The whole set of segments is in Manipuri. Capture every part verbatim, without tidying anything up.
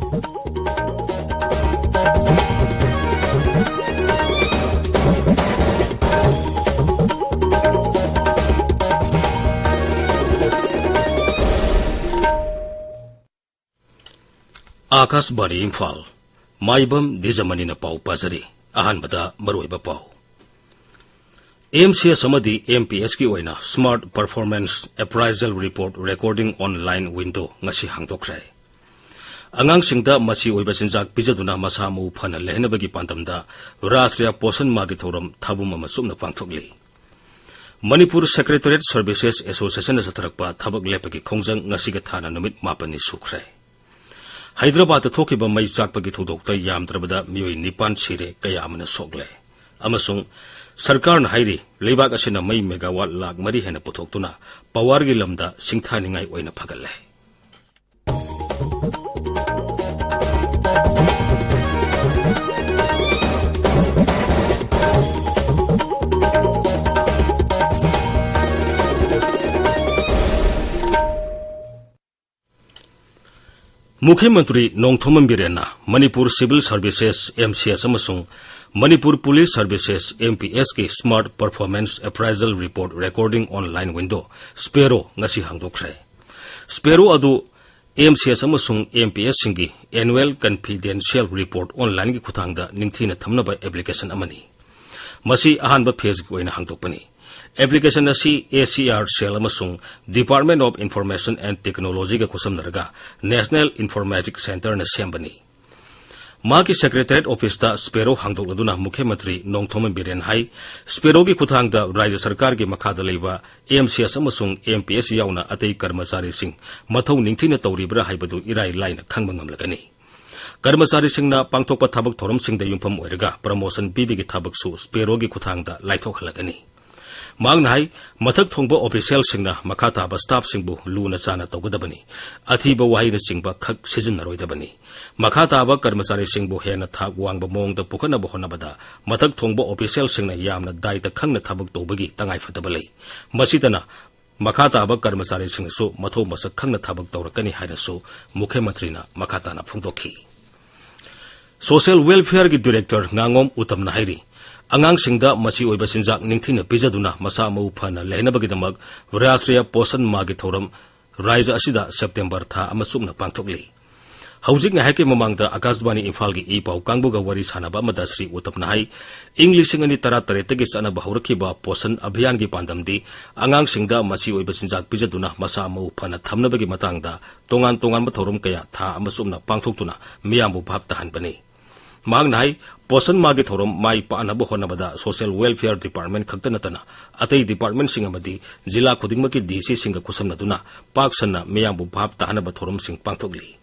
ꯑꯥꯀꯥꯁꯕꯥꯅꯤ ꯏꯝꯐꯥꯜ꯫ ꯃꯥꯏꯕꯝ ꯗꯤꯖꯃꯅꯤꯅ ꯄꯥꯎ ꯄꯥꯖꯔꯤ꯫ ꯑꯍꯥꯟꯕꯗ ꯃꯔꯨꯑꯣꯏꯕ ꯄꯥꯎ꯫ ꯑꯦꯝ ꯁꯤ ꯑꯦꯁ ꯑꯃꯗꯤ ꯑꯦꯝ ꯄꯤ ꯑꯦꯁꯀꯤ ꯑꯣꯏꯅ Smart Performance Appraisal Report Recording Online Window ꯉꯁꯤ ꯍꯥꯡꯗꯣꯛꯈ꯭ꯔꯦ꯫ ꯑꯉꯥꯡꯁꯤꯡꯗ ꯃꯆꯤ ꯑꯣꯏꯕ ꯆꯤꯟꯖꯥꯛ ꯄꯤꯖꯗꯨꯅ ꯃꯁꯥ ꯃꯎ ꯐꯅ ꯂꯩꯍꯟꯅꯕꯒꯤ ꯄꯥꯟꯗꯝꯗ ꯔꯥꯁꯇ꯭ꯔꯤꯌꯥ ꯄꯣꯁꯟ ꯃꯥꯍꯒꯤ ꯊꯧꯔꯝ ꯊꯥꯕꯨꯝ ꯑꯃ ꯆꯨꯞꯅ ꯄꯥꯡꯊꯣꯛꯂꯤ꯫ ꯃꯅꯤꯄꯨꯔ Secretariat Services Associationꯅ ꯆꯠꯊꯔꯛꯄ ꯊꯕꯛ ꯂꯦꯞꯄꯒꯤ ꯈꯣꯡꯖꯪ ꯉꯁꯤꯒ ꯊꯥꯅ ꯅꯨꯃꯤꯠ ꯃꯥꯄꯟꯅꯤ ꯁꯨꯈ꯭ꯔꯦ꯫ ꯍꯩꯗ꯭ꯔꯕꯥꯗꯇ ꯊꯣꯛꯈꯤꯕ ꯃꯩ ꯆꯥꯛꯄꯒꯤ ꯊꯧꯗꯣꯛꯇ ꯌꯥꯝꯗ꯭ꯔꯕꯗ ꯃꯤꯑꯣꯏ ꯅꯤꯄꯥꯟ ꯁꯤꯔꯦ, ꯀꯌꯥ ꯑꯃꯅ ꯁꯣꯛꯂꯦ꯫ ꯑꯃꯁꯨꯡ ꯁꯔꯀꯥꯔꯅ ꯍꯥꯏꯔꯤ, ꯂꯩꯕꯥꯛ ꯑꯁꯤꯅ ꯃꯩ megawatt ꯂꯥꯈ ꯃꯔꯤ ꯍꯦꯟꯅ ꯄꯨꯊꯣꯛꯇꯨꯅ powerꯒꯤ ꯂꯝꯗ ꯁꯤꯡꯊꯥꯅꯤꯡꯉꯥꯏ ꯑꯣꯏꯅ ꯐꯒꯠꯂꯦ꯫ ꯃꯨꯈ꯭ꯌ ꯃꯟꯇ꯭ꯔꯤ ꯅꯣꯡꯊꯣꯝꯕꯝ ꯕꯤꯔꯦꯟꯅ Manipur Civil Services, M C S, ꯑꯃꯁꯨꯡ Manipur Police Services, M P ꯑꯦꯁꯀꯤ Smart Performance Appraisal Report Recording Online Window, SPARROW, ꯉꯁꯤ ꯍꯥꯡꯗꯣꯛꯈ꯭ꯔꯦ꯫ ꯁ꯭ꯄꯦꯔꯣ ꯑꯗꯨ ꯑꯦꯝ ꯁꯤ ꯑꯦꯁ ꯑꯃꯁꯨꯡ ꯑꯦꯝ ꯄꯤ ꯑꯦꯁꯁꯤꯡꯒꯤ Annual Confidential Report onlineꯒꯤ ꯈꯨꯠꯊꯥꯡꯗ ꯅꯤꯡꯊꯤꯅ ꯊꯝꯅꯕ application ꯑꯃꯅꯤ꯫ ꯃꯁꯤ ꯑꯍꯥꯟꯕ phaseꯀꯤ ꯑꯣꯏꯅ ꯍꯥꯡꯗꯣꯛꯄꯅꯤ꯫ Application ꯑꯁꯤ ꯑꯦ ꯁꯤ ꯑꯥꯔ cell ꯑꯃꯁꯨꯡ Department of Information and Technologyꯒ ꯈꯨꯠꯁꯝꯅꯔꯒ National Informatics Centreꯅ ꯁꯦꯝꯕꯅꯤ꯫ ꯃꯍꯥꯛꯀꯤ Secretariat Officeꯇ ꯁ꯭ꯄꯦꯔꯣ ꯍꯥꯡꯗꯣꯛꯂꯗꯨꯅ ꯃꯨꯈ꯭ꯌ ꯃꯟꯇ꯭ꯔꯤ ꯅꯣꯡꯊꯣꯝꯕꯝ ꯕꯤꯔꯦꯟ ꯍꯥꯏ, ꯁ꯭ꯄꯦꯔꯣꯒꯤ ꯈꯨꯠꯊꯥꯡꯗ ꯔꯥꯖ꯭ꯌ ꯁꯔꯀꯥꯔꯒꯤ ꯃꯈꯥꯗ ꯂꯩꯕ ꯑꯦꯝ ꯁꯤ ꯑꯦꯁ ꯑꯃꯁꯨꯡ ꯑꯦꯝ ꯄꯤ ꯑꯦꯁ ꯌꯥꯎꯅ ꯑꯇꯩ ꯀꯔꯃꯆꯥꯔꯤꯁꯤꯡ ꯃꯊꯧ ꯅꯤꯡꯊꯤꯅ ꯇꯧꯔꯤꯕ꯭ꯔꯥ ꯍꯥꯏꯕꯗꯨ ꯏꯔꯥꯏ ꯂꯥꯏꯅ ꯈꯪꯕ ꯉꯝꯂꯒꯅꯤ꯫ ꯀꯔꯃꯆꯥꯔꯤꯁꯤꯡꯅ ꯄꯥꯡꯊꯣꯛꯄ ꯊꯕꯛ ꯊꯧꯔꯝꯁꯤꯡꯗ ꯌꯨꯝꯐꯝ ꯑꯣꯏꯔꯒ promotion ꯄꯤꯕꯒꯤ ꯊꯕꯛꯁꯨ ꯁ꯭ꯄꯦꯔꯣꯒꯤ ꯈꯨꯠꯊꯥꯡꯗ ꯂꯥꯏꯊꯣꯛꯍꯜꯂꯒꯅꯤ꯫ ꯃꯍꯥꯛꯅ ꯍꯥꯏ, ꯃꯊꯛ ꯊꯣꯡꯕ officialꯁꯤꯡꯅ ꯃꯈꯥ ꯇꯥꯕ staffꯁꯤꯡꯕꯨ ꯂꯨꯅ ꯆꯥꯅ ꯇꯧꯒꯗꯕꯅꯤ꯫ ꯑꯊꯤꯕ ꯋꯥꯍꯩꯅꯆꯤꯡꯕ ꯈꯛ ꯁꯤꯖꯤꯟꯅꯔꯣꯏꯗꯕꯅꯤ꯫ ꯃꯈꯥ ꯇꯥꯕ ꯀꯔꯃꯆꯥꯔꯤꯁꯤꯡꯕꯨ ꯍꯦꯟꯅ ꯊꯥꯛ ꯋꯥꯡꯕ ꯃꯑꯣꯡꯗ ꯄꯨꯈꯠꯅꯕ ꯍꯣꯠꯅꯕꯗ ꯃꯊꯛ ꯊꯣꯡꯕ officialꯁꯤꯡꯅ ꯌꯥꯝꯅ ꯗꯥꯏꯇ ꯈꯪꯅ ꯊꯕꯛ ꯇꯧꯕꯒꯤ ꯇꯉꯥꯏꯐꯗꯕ ꯂꯩ꯫ ꯃꯁꯤꯇꯅ ꯃꯈꯥ ꯇꯥꯕ ꯀꯔꯃꯆꯥꯔꯤꯁꯤꯡꯅꯁꯨ ꯃꯊꯧ ꯃꯁꯛ ꯈꯪꯅ ꯊꯕꯛ ꯇꯧꯔꯛꯀꯅꯤ ꯍꯥꯏꯅꯁꯨ ꯃꯨꯈ꯭ꯌ ꯃꯟꯇ꯭ꯔꯤꯅ ꯃꯈꯥ ꯇꯥꯅ ꯐꯣꯡꯗꯣꯛꯈꯤ꯫ ꯁꯣꯁꯤꯌꯦꯜ ꯋꯦꯜꯐꯤꯌꯔꯒꯤ ꯗꯤꯔꯦꯛꯇꯔ ꯉꯥꯉꯣꯝ ꯎꯇꯝꯅ ꯍꯥꯏꯔꯤ, ꯑꯉꯥꯡꯁꯤꯡꯗ ꯃꯆꯤ ꯑꯣꯏꯕ ꯆꯤꯟꯖꯥꯛ ꯅꯤꯡꯊꯤꯅ ꯄꯤꯖꯗꯨꯅ ꯃꯁꯥ ꯃꯎ ꯐꯅ ꯂꯩꯍꯟꯅꯕꯒꯤꯗꯃꯛ ꯔꯥꯁꯇ꯭ꯔꯤꯌꯥ ꯄꯣꯁꯟ ꯃꯥꯒꯤ ꯊꯧꯔꯝ ꯔꯥꯖ꯭ꯌ ꯑꯁꯤꯗ ꯁꯦꯞꯇꯦꯝꯕꯔ ꯊꯥ ꯑꯃ ꯆꯨꯞꯅ ꯄꯥꯡꯊꯣꯛꯂꯤ꯫ ꯍꯧꯖꯤꯛ ꯉꯥꯏꯍꯥꯛꯀꯤ ꯃꯃꯥꯡꯗ ꯑꯀꯥꯁꯕꯥꯅꯤ ꯏꯝꯐꯥꯜꯒꯤ ꯏ ꯄꯥꯎ ꯀꯥꯡꯕꯨꯒ ꯋꯥꯔꯤ ꯁꯥꯟꯅꯕ ꯑꯃꯗ ꯁ꯭ꯔꯤ ꯎꯇꯞꯅ ꯍꯥꯏ, ꯏꯪ ꯂꯤꯁꯤꯡ ꯑꯅꯤ ꯇꯔꯥ ꯇꯔꯦꯠꯇꯒꯤ ꯆꯠꯅꯕ ꯍꯧꯔꯛꯈꯤꯕ ꯄꯣꯁꯟ ꯑꯚꯤꯌꯥꯟꯒꯤ ꯄꯥꯟꯗꯝꯗꯤ ꯑꯉꯥꯡꯁꯤꯡꯗ ꯃꯆꯤ ꯑꯣꯏꯕ ꯆꯤꯟꯖꯥꯛ ꯄꯤꯖꯗꯨꯅ ꯃꯁꯥ ꯃꯎ ꯐꯅ ꯊꯝꯅꯕꯒꯤ ꯃꯇꯥꯡꯗ ꯇꯣꯉꯥꯟ ꯇꯣꯉꯥꯟꯕ ꯊꯧꯔꯝ ꯀꯌꯥ ꯊꯥ ꯑꯃ ꯆꯨꯞꯅ ꯄꯥꯡꯊꯣꯛꯇꯨꯅ ꯃꯤꯌꯥꯝꯕꯨ ꯚꯥꯞ ꯇꯥꯍꯟꯕꯅꯤ꯫ ꯃꯍꯥꯛꯅ ꯍꯥꯏ, ꯄꯣꯁꯟ ꯃꯥꯒꯤ ꯊꯧꯔꯝ ꯃꯥꯏ ꯄꯥꯛꯅꯕ ꯍꯣꯠꯅꯕꯗ ꯁꯣꯁꯤꯌꯦꯜ ꯋꯦꯜꯐꯤꯌꯔ ꯗꯤꯄꯥꯔꯠꯃꯦꯟ ꯈꯛꯇ ꯅꯠꯇꯅ ꯑꯇꯩ ꯗꯤꯄꯥꯔꯠꯃꯦꯟꯁꯤꯡ ꯑꯃꯗꯤ ꯖꯤꯂꯥ ꯈꯨꯗꯤꯡꯃꯛꯀꯤ ꯗꯤ ꯁꯤꯁꯤꯡꯒ ꯈꯨꯠꯁꯝꯅꯗꯨꯅ ꯄꯥꯛ ꯁꯟꯅ ꯃꯤꯌꯥꯝꯕꯨ ꯚꯥꯞ ꯇꯥꯍꯟꯅꯕ ꯊꯧꯔꯝꯁꯤꯡ ꯄꯥꯡꯊꯣꯛꯂꯤ꯫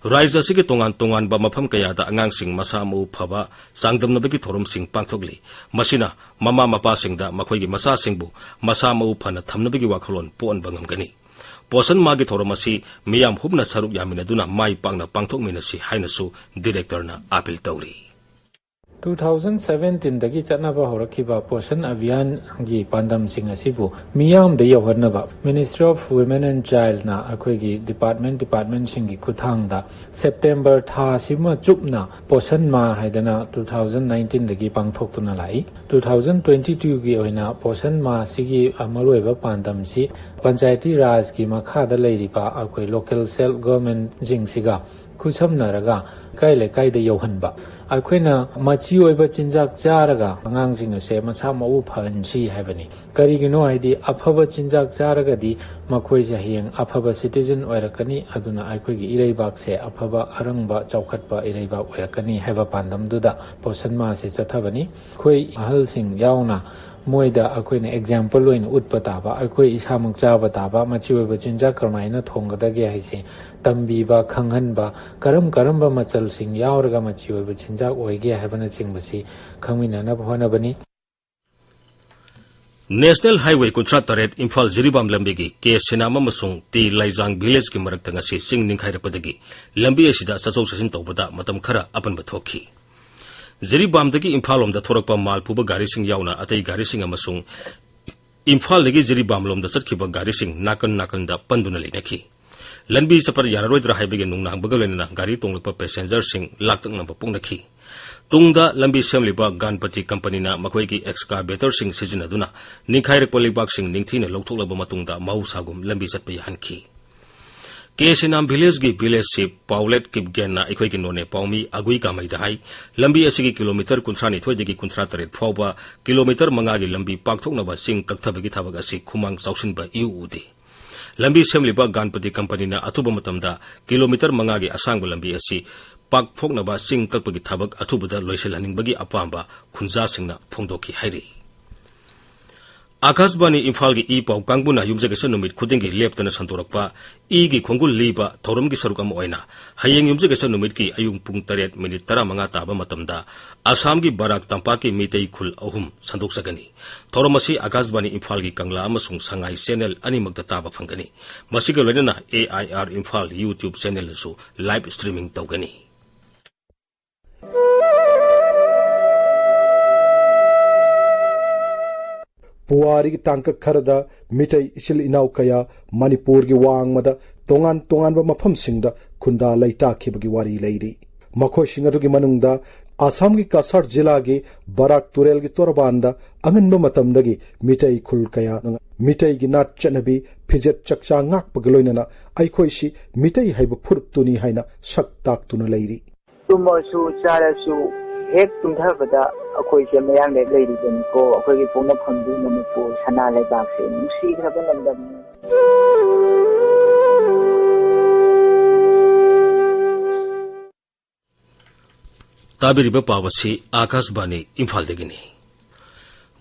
ꯔꯥꯖ꯭ꯌ ꯑꯁꯤꯒꯤ ꯇꯣꯉꯥꯟ ꯇꯣꯉꯥꯟꯕ ꯃꯐꯝ ꯀꯌꯥꯗ ꯑꯉꯥꯡꯁꯤꯡ ꯃꯁꯥ ꯃꯎ ꯐꯕ ꯆꯥꯡꯗꯝꯅꯕꯒꯤ ꯊꯧꯔꯝꯁꯤꯡ ꯄꯥꯡꯊꯣꯛꯂꯤ꯫ ꯃꯁꯤꯅ ꯃꯃꯥ ꯃꯄꯥꯁꯤꯡꯗ ꯃꯈꯣꯏꯒꯤ ꯃꯆꯥꯁꯤꯡꯕꯨ ꯃꯁꯥ ꯃꯎ ꯐꯅ ꯊꯝꯅꯕꯒꯤ ꯋꯥꯈꯜꯂꯣꯟ ꯄꯣꯛꯍꯟꯕ ꯉꯝꯒꯅꯤ꯫ ꯄꯣꯁꯟ ꯃꯥꯒꯤ ꯊꯧꯔꯝ ꯑꯁꯤ ꯃꯤꯌꯥꯝ ꯍꯨꯞꯅ ꯁꯔꯨꯛ ꯌꯥꯃꯤꯟꯅꯗꯨꯅ ꯃꯥꯏ ꯄꯥꯛꯅ ꯄꯥꯡꯊꯣꯛꯃꯤꯟꯅꯁꯤ ꯍꯥꯏꯅꯁꯨ ꯗꯤꯔꯦꯛꯇꯔꯅ ꯑꯥꯄꯤꯜ ꯇꯧꯔꯤ꯫ ꯇꯨ ꯊꯥꯎꯖꯟ ꯁꯚꯦꯟꯇꯤꯟꯗꯒꯤ ꯆꯠꯅꯕ ꯍꯧꯔꯛꯈꯤꯕ ꯄꯣꯁꯟ ꯑꯚꯤꯌꯥꯟꯒꯤ ꯄꯥꯟꯗꯝꯁꯤꯡ ꯑꯁꯤꯕꯨ ꯃꯤꯌꯥꯝꯗ ꯌꯧꯍꯟꯅꯕ Ministry of Women and Childꯅ ꯑꯩꯈꯣꯏꯒꯤ ꯗꯤꯄꯥꯔꯠꯃꯦꯟ ꯗꯤꯄꯥꯔꯠꯃꯦꯟꯁꯤꯡꯒꯤ ꯈꯨꯠꯊꯥꯡꯗ ꯁꯦꯞꯇꯦꯝꯕꯔ ꯊꯥ ꯑꯁꯤꯃ ꯆꯨꯞꯅ ꯄꯣꯁꯟ ꯃꯥ ꯍꯥꯏꯗꯅ ꯇꯨ ꯊꯥꯎꯖꯟ ꯅꯥꯏꯟꯇꯤꯟꯗꯒꯤ ꯄꯥꯡꯊꯣꯛꯇꯨꯅ ꯂꯥꯛꯏ꯫ ꯇꯨ ꯊꯥꯎꯖꯟ ꯇ꯭ꯋꯦꯟꯇꯤ ꯇꯨꯒꯤ ꯑꯣꯏꯅ ꯄꯣꯁꯟ ꯃꯥꯁꯤꯒꯤ ꯃꯔꯨꯑꯣꯏꯕ ꯄꯥꯟꯗꯝꯁꯤ ꯄꯟꯆꯥꯌꯇꯤ ꯔꯥꯖꯀꯤ ꯃꯈꯥꯗ ꯂꯩꯔꯤꯕ ꯑꯩꯈꯣꯏ ꯂꯣꯀꯦꯜ ꯁꯦꯜꯐ ꯒꯣꯚꯔꯟꯃꯦꯟꯠꯁꯤꯡꯁꯤꯒ ꯈꯨꯠꯁꯝꯅꯔꯒ ꯂꯩꯀꯥꯏ ꯂꯩꯀꯥꯏꯗ ꯌꯧꯍꯟꯕ꯫ ꯑꯩꯈꯣꯏꯅ ꯃꯆꯤ ꯑꯣꯏꯕ ꯆꯤꯟꯖꯥꯛ ꯆꯥꯔꯒ ꯑꯉꯥꯡꯁꯤꯡ ꯑꯁꯦ ꯃꯁꯥ ꯃꯎ ꯐꯍꯟꯁꯤ ꯍꯥꯏꯕꯅꯤ꯫ ꯀꯔꯤꯒꯤꯅꯣ ꯍꯥꯏꯗꯤ, ꯑꯐꯕ ꯆꯤꯟꯖꯥꯛ ꯆꯥꯔꯒꯗꯤ ꯃꯈꯣꯏꯁꯦ ꯍꯌꯦꯡ ꯑꯐꯕ ꯁꯤꯇꯤꯖꯟ ꯑꯣꯏꯔꯛꯀꯅꯤ, ꯑꯗꯨꯅ ꯑꯩꯈꯣꯏꯒꯤ ꯏꯔꯩꯕꯥꯛꯁꯦ ꯑꯐꯕ, ꯑꯔꯪꯕ, ꯆꯥꯎꯈꯠꯄ ꯏꯔꯩꯕꯥꯛ ꯑꯣꯏꯔꯛꯀꯅꯤ ꯍꯥꯏꯕ ꯄꯥꯟꯗꯝꯗꯨꯗ ꯄꯣꯁꯟ ꯃꯥꯁꯦ ꯆꯠꯊꯕꯅꯤ꯫ ꯑꯩꯈꯣꯏ ꯑꯍꯜꯁꯤꯡ ꯌꯥꯎꯅ ꯃꯣꯏꯗ ꯑꯩꯈꯣꯏꯅ ꯑꯦꯛꯖꯥꯝꯄꯜ ꯑꯣꯏꯅ ꯎꯠꯄ ꯇꯥꯕ, ꯑꯩꯈꯣꯏ ꯏꯁꯥꯃꯛ ꯆꯥꯕ ꯇꯥꯕ, ꯃꯆꯤ ꯑꯣꯏꯕ ꯆꯤꯟꯖꯥꯛ ꯀꯔꯝꯍꯥꯏꯅ ꯊꯣꯡꯒꯗꯒꯦ ꯍꯥꯏꯁꯦ ꯇꯝꯕꯤꯕ, ꯈꯪꯍꯟꯕ, ꯀꯔꯝ ꯀꯔꯝꯕ ꯃꯆꯜꯁꯤꯡ ꯌꯥꯎꯔꯒ ꯃꯆꯤ ꯑꯣꯏꯕ ꯆꯤꯟꯖꯥꯛ ꯑꯣꯏꯒꯦ ꯍꯥꯏꯕꯅꯆꯤꯡꯕꯁꯤ ꯈꯪꯃꯤꯟꯅꯅꯕ ꯍꯣꯠꯅꯕꯅꯤ꯫ ꯅꯦꯁꯅꯦꯜ ꯍꯥꯏꯋꯦ ꯀꯨꯟꯊ꯭ꯔꯥ ꯇꯔꯦꯠ ꯏꯝꯐꯥꯜ ꯖꯤꯔꯤꯕꯥꯝ ꯂꯝꯕꯤꯒꯤ ꯀꯦ ꯁꯤꯅꯥꯃ ꯑꯃꯁꯨꯡ ꯇꯤ ꯂꯥꯏꯖꯥꯡ ꯚꯤꯂꯦꯖꯀꯤ ꯃꯔꯛꯇ ꯉꯁꯤ ꯆꯤꯡ ꯅꯤꯡꯈꯥꯏꯔꯛꯄꯗꯒꯤ ꯂꯝꯕꯤ ꯑꯁꯤꯗ ꯆꯠꯊꯣꯛ ꯆꯠꯁꯤꯟ ꯇꯧꯕꯗ ꯃꯇꯝ ꯈꯔ ꯑꯄꯟꯕ ꯊꯣꯛꯈꯤ꯫ ꯖꯤꯔꯤꯕꯥꯝꯗꯒꯤ ꯏꯝꯐꯥꯜ ꯂꯣꯝꯗ ꯊꯣꯔꯛꯄ ꯃꯥꯜ ꯄꯨꯕ ꯒꯥꯔꯤꯁꯤꯡ ꯌꯥꯎꯅ ꯑꯇꯩ ꯒꯥꯔꯤꯁꯤꯡ ꯑꯃꯁꯨꯡ ꯏꯝꯐꯥꯜꯗꯒꯤ ꯖꯤꯔꯤꯕꯥꯝ ꯂꯣꯝꯗ ꯆꯠꯈꯤꯕ ꯒꯥꯔꯤꯁꯤꯡ ꯅꯥꯀꯟ ꯅꯥꯀꯟꯗ ꯄꯟꯗꯨꯅ ꯂꯩꯅꯈꯤ꯫ ꯂꯝꯕꯤ ꯆꯠꯄ ꯌꯥꯔꯔꯣꯏꯗ꯭ꯔꯥ ꯍꯥꯏꯕꯒꯤ ꯅꯨꯡꯅꯥꯡꯕꯒ ꯂꯣꯏꯅꯅ ꯒꯥꯔꯤ ꯇꯣꯡꯂꯛꯄ ꯄꯦꯁꯦꯟꯖꯔꯁꯤꯡ ꯂꯥꯛꯇꯛꯅꯕ ꯄꯣꯛꯅꯈꯤ꯫ ꯇꯨꯡꯗ ꯂꯝꯕꯤ ꯁꯦꯝꯂꯤꯕ ꯒꯥꯟꯄꯇꯤ ꯀꯝꯄꯅꯤꯅ ꯃꯈꯣꯏꯒꯤ ꯑꯦꯛꯁꯀꯥꯚꯦꯇꯔꯁꯤꯡ ꯁꯤꯖꯤꯟꯅꯗꯨꯅ ꯅꯤꯡꯈꯥꯏꯔꯛꯄ ꯂꯩꯕꯥꯛꯁꯤꯡ ꯅꯤꯡꯊꯤꯅ ꯂꯧꯊꯣꯛꯂꯕ ꯃꯇꯨꯡꯗ ꯃꯍꯧꯁꯥꯒꯨꯝ ꯂꯝꯕꯤ ꯆꯠꯄ ꯌꯥꯍꯟꯈꯤ꯫ ꯀꯦ ꯁꯤꯅꯥꯝ ꯚꯤꯂꯦꯖꯒꯤ ꯚꯤꯂꯦꯖ ꯆꯤꯐ ꯄꯥꯎꯂꯦꯠ ꯀꯤꯞꯒꯦꯟꯅ ꯑꯩꯈꯣꯏꯒꯤ ꯅꯣꯅꯦ ꯄꯥꯎꯃꯤ ꯑꯒꯨꯏ ꯀꯥꯃꯩꯗ ꯍꯥꯏ, ꯂꯝꯕꯤ ꯑꯁꯤꯒꯤ ꯀꯤꯂꯣꯃꯤꯇꯔ ꯀꯨꯟꯊ꯭ꯔꯥꯅꯤꯊꯣꯏꯗꯒꯤ ꯀꯨꯟꯊ꯭ꯔꯥ ꯇꯔꯦꯠ ꯐꯥꯎꯕ ꯀꯤꯂꯣꯃꯤꯇꯔ ꯃꯉꯥꯒꯤ ꯂꯝꯕꯤ ꯄꯥꯛꯊꯣꯛꯅꯕ ꯆꯤꯡ ꯀꯛꯊꯕꯒꯤ ꯊꯕꯛ ꯑꯁꯤ ꯈꯨꯃꯥꯡ ꯆꯥꯎꯁꯤꯟꯕ ꯏꯎ ꯎꯗꯦ꯫ ꯂꯝꯕꯤ ꯁꯦꯝꯂꯤꯕ ꯒꯥꯟꯄꯇꯤ ꯀꯝꯄꯅꯤꯅ ꯑꯊꯨꯕ ꯃꯇꯝꯗ ꯀꯤꯂꯣꯃꯤꯇꯔ ꯃꯉꯥꯒꯤ ꯑꯁꯥꯡꯕ ꯂꯝꯕꯤ ꯑꯁꯤ ꯄꯥꯛꯊꯣꯛꯅꯕ ꯆꯤꯡ ꯀꯛꯄꯒꯤ ꯊꯕꯛ ꯑꯊꯨꯕꯗ ꯂꯣꯏꯁꯤꯜꯍꯟꯅꯤꯡꯕꯒꯤ ꯑꯄꯥꯝꯕ ꯈꯨꯟꯖꯥꯁꯤꯡꯅ ꯐꯣꯡꯗꯣꯛꯈꯤ ꯍꯥꯏꯔꯤ꯫ ꯑꯥꯀꯥꯁꯕꯥꯅꯤ ꯏꯝꯐꯥꯜꯒꯤ ꯏ ꯄꯥꯎ ꯀꯥꯡꯕꯨꯅ ꯌꯨꯝꯖꯀꯩꯁ ꯅꯨꯃꯤꯠ ꯈꯨꯗꯤꯡꯒꯤ ꯂꯦꯞꯇꯅ ꯁꯟꯗꯣꯔꯛꯄ ꯏꯒꯤ ꯈꯣꯡꯒꯨꯜ ꯂꯤꯕ ꯊꯧꯔꯝꯒꯤ ꯁꯔꯨꯛ ꯑꯃ ꯑꯣꯏꯅ ꯍꯌꯦꯡ ꯌꯨꯝꯖꯀꯩꯁ ꯅꯨꯃꯤꯠꯀꯤ ꯑꯌꯨꯛ ꯄꯨꯡ ꯇꯔꯦꯠ ꯃꯤꯅꯤꯠ ꯇꯔꯥꯃꯉꯥ ꯇꯥꯕ ꯃꯇꯝꯗ ꯑꯁꯥꯝꯒꯤ ꯕꯔꯥꯛ ꯇꯝꯄꯥꯛꯀꯤ ꯃꯤꯇꯩ ꯈꯨꯜ ꯑꯍꯨꯝ ꯁꯟꯗꯣꯛꯆꯒꯅꯤ꯫ ꯊꯧꯔꯝ ꯑꯁꯤ ꯑꯥꯀꯥꯁꯕꯥꯅꯤ ꯏꯝꯐꯥꯜꯒꯤ ꯀꯪꯂꯥ ꯑꯃꯁꯨꯡ ꯁꯉꯥꯏ ꯆꯦꯅꯦꯜ ꯑꯅꯤꯃꯛꯇ ꯇꯥꯕ ꯐꯪꯒꯅꯤ꯫ ꯃꯁꯤꯒ ꯂꯣꯏꯅꯅ A I R Imphal YouTube ꯆꯦꯅꯦꯜꯗꯁꯨ ꯂꯥꯏꯚ ꯁ꯭ꯇ꯭ꯔꯤꯃꯤꯡ ꯇꯧꯒꯅꯤ꯫ ꯄꯨꯋꯥꯔꯤꯒꯤ ꯇꯥꯡꯀꯛ ꯈꯔꯗ ꯃꯤꯇꯩ ꯏꯆꯤꯜ ꯏꯅꯥꯎ ꯀꯌꯥ ꯃꯅꯤꯄꯨꯔꯒꯤ ꯋꯥꯡꯃꯗ ꯇꯣꯉꯥꯟ ꯇꯣꯉꯥꯟꯕ ꯃꯐꯝꯁꯤꯡꯗ ꯈꯨꯟꯗꯥ ꯂꯩꯇꯥꯈꯤꯕꯒꯤ ꯋꯥꯔꯤ ꯂꯩꯔꯤ꯫ ꯃꯈꯣꯏꯁꯤꯡ ꯑꯗꯨꯒꯤ ꯃꯅꯨꯡꯗ ꯑꯁꯥꯝꯒꯤ ꯀꯁꯥꯔ ꯖꯤꯂꯥꯒꯤ ꯕꯔꯥꯛ ꯇꯨꯔꯦꯜꯒꯤ ꯇꯣꯔꯕꯥꯟꯗ ꯑꯉꯟꯕ ꯃꯇꯝꯗꯒꯤ ꯃꯤꯇꯩ ꯈꯨꯜ ꯀꯌꯥꯅ ꯃꯤꯇꯩꯒꯤ ꯅꯥꯠ ꯆꯠꯅꯕꯤ, ꯐꯤꯖꯦꯠ ꯆꯛꯆꯥ ꯉꯥꯛꯄꯒ ꯂꯣꯏꯅꯅ ꯑꯩꯈꯣꯏꯁꯤ ꯃꯤꯇꯩ ꯍꯥꯏꯕ ꯐꯨꯔꯨꯞꯇꯨꯅꯤ ꯍꯥꯏꯅ ꯁꯛ ꯇꯥꯛꯇꯨꯅ ꯂꯩꯔꯤ꯫ ꯇꯨꯝꯃꯁꯨ ꯆꯥꯔꯁꯨ ꯍꯦꯛ ꯇꯨꯝꯊꯕꯗ ꯑꯩꯈꯣꯏꯁꯦ ꯃꯌꯥꯡꯗ ꯂꯩꯔꯤꯕꯅꯤꯀꯣ꯫ ꯑꯩꯈꯣꯏꯒꯤ ꯄꯣꯛꯅꯐꯝꯗꯤ ꯃꯅꯤꯄꯨꯔ ꯁꯅꯥ ꯂꯩꯕꯥꯛꯁꯦ ꯅꯨꯡꯁꯤꯈ꯭ꯔꯕ ꯂꯝꯗꯝꯅꯤ꯫ ꯇꯥꯕꯤꯔꯤꯕ ꯄꯥꯎ ꯑꯁꯤ ꯑꯥꯀꯥꯁꯕꯥꯅꯤ ꯏꯝꯐꯥꯜꯗꯒꯤꯅꯤ꯫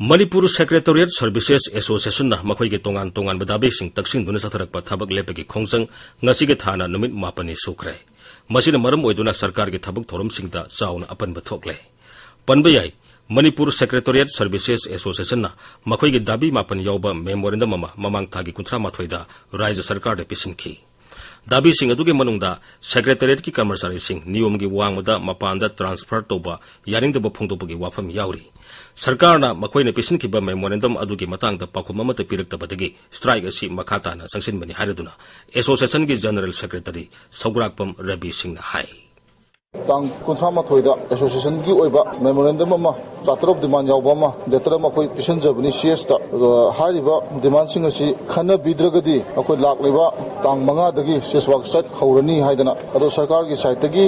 ꯃꯅꯤꯄꯨꯔ ꯁꯦꯀ꯭ꯔꯦꯇꯔꯤꯌꯦꯠ ꯁꯔꯚꯤꯁꯦꯁ ꯑꯦꯁꯣꯁꯤꯌꯦꯁꯟꯅ ꯃꯈꯣꯏꯒꯤ ꯇꯣꯉꯥꯟ ꯇꯣꯉꯥꯟꯕ ꯗꯥꯕꯤꯁꯤꯡ ꯇꯛꯁꯤꯟꯗꯨꯅ ꯆꯠꯊꯔꯛꯄ ꯊꯕꯛ ꯂꯦꯞꯄꯒꯤ ꯈꯣꯡꯖꯪ ꯉꯁꯤꯒꯤ ꯊꯥꯅ ꯅꯨꯃꯤꯠ ꯃꯥꯄꯟꯅꯤ ꯁꯨꯈ꯭ꯔꯦ꯫ ꯃꯁꯤꯅ ꯃꯔꯝ ꯑꯣꯏꯗꯨꯅ ꯁꯔꯀꯥꯔꯒꯤ ꯊꯕꯛ ꯊꯧꯔꯝꯁꯤꯡꯗ ꯆꯥꯎꯅ ꯑꯄꯟꯕ ꯊꯣꯛꯂꯦ꯫ ꯄꯟꯕ ꯌꯥꯏ, ꯃꯅꯤꯄꯨꯔ ꯁꯦꯀ꯭ꯔꯦꯇꯔꯤꯌꯦꯠ ꯁꯔꯚꯤꯁꯦꯁ ꯑꯦꯁꯣꯁꯤꯌꯦꯁꯟꯅ ꯃꯈꯣꯏꯒꯤ ꯗꯥꯕꯤ ꯃꯥꯄꯟ ꯌꯥꯎꯕ ꯃꯦꯃꯣꯔꯦꯟꯗꯝ ꯑꯃ ꯃꯃꯥꯡ ꯊꯥꯒꯤ ꯀꯨꯟꯊ꯭ꯔꯥ ꯃꯥꯊꯣꯏꯗ ꯔꯥꯖ꯭ꯌ ꯁꯔꯀꯥꯔꯗ ꯄꯤꯁꯤꯟꯈꯤ꯫ ꯗꯥꯕꯤꯁꯤꯡ ꯑꯗꯨꯒꯤ ꯃꯅꯨꯡꯗ ꯁꯦꯀ꯭ꯔꯦꯇꯔꯤꯌꯦꯠꯀꯤ ꯀꯔꯃꯆꯥꯔꯤꯁꯤꯡ ꯅꯤꯌꯣꯝꯒꯤ ꯋꯥꯡꯃꯗ ꯃꯄꯥꯟꯗ ꯇ꯭ꯔꯥꯟꯁꯐꯔ ꯇꯧꯕ ꯌꯥꯅꯤꯡꯗꯕ ꯐꯣꯡꯗꯣꯛꯄꯒꯤ ꯋꯥꯐꯝ ꯌꯥꯎꯔꯤ꯫ ꯁꯔꯀꯥꯔꯅ ꯃꯈꯣꯏꯅ ꯄꯤꯁꯤꯟꯈꯤꯕ ꯃꯦꯃꯣꯔꯦꯟꯗꯝ ꯑꯗꯨꯒꯤ ꯃꯇꯥꯡꯗ ꯄꯥꯎꯈꯨꯝ ꯑꯃꯠꯇ ꯄꯤꯔꯛꯇꯕꯗꯒꯤ ꯁ꯭ꯇ꯭ꯔꯥꯏꯛ ꯑꯁꯤ ꯃꯈꯥ ꯇꯥꯅ ꯆꯪꯁꯤꯟꯕꯅꯤ ꯍꯥꯏꯔꯗꯨꯅ ꯑꯦꯁꯣꯁꯤꯌꯦꯁꯟꯒꯤ ꯖꯦꯅꯔꯦꯜ ꯁꯦꯀ꯭ꯔꯦꯇꯔꯤ ꯁꯧꯒ꯭ꯔꯥꯛꯄꯝ ꯔꯕꯤ ꯁꯤꯡꯅ ꯍꯥꯏ꯫ ꯇꯥꯡ ꯀꯨꯟꯊ꯭ꯔꯥꯃꯥꯊꯣꯏꯗ ꯑꯦꯁꯣꯁꯤꯌꯦꯁꯟꯒꯤ ꯑꯣꯏꯕ ꯃꯦꯃꯣꯔꯦꯟꯗꯝ ꯑꯃ, ꯆꯥꯔꯇꯔ ꯑꯣꯐ ꯗꯤꯃꯥꯟ ꯌꯥꯎꯕ ꯑꯃ, ꯂꯦꯇꯔ ꯑꯃ ꯑꯩꯈꯣꯏ ꯄꯤꯁꯤꯟꯖꯕꯅꯤ ꯁꯤ ꯑꯦꯁꯇ꯫ ꯑꯗꯣ ꯍꯥꯏꯔꯤꯕ ꯗꯤꯃꯥꯟꯁꯤꯡ ꯑꯁꯤ ꯈꯟꯅꯕꯤꯗ꯭ꯔꯒꯗꯤ ꯑꯩꯈꯣꯏ ꯂꯥꯛꯂꯤꯕ ꯇꯥꯡ ꯃꯉꯥꯗꯒꯤ ꯁꯤꯁꯋꯥꯛ ꯁ꯭ꯇ꯭ꯔꯥꯏꯛ ꯍꯧꯔꯅꯤ ꯍꯥꯏꯗꯅ, ꯑꯗꯣ ꯁꯔꯀꯥꯔꯒꯤ ꯁꯥꯏꯠꯇꯒꯤ,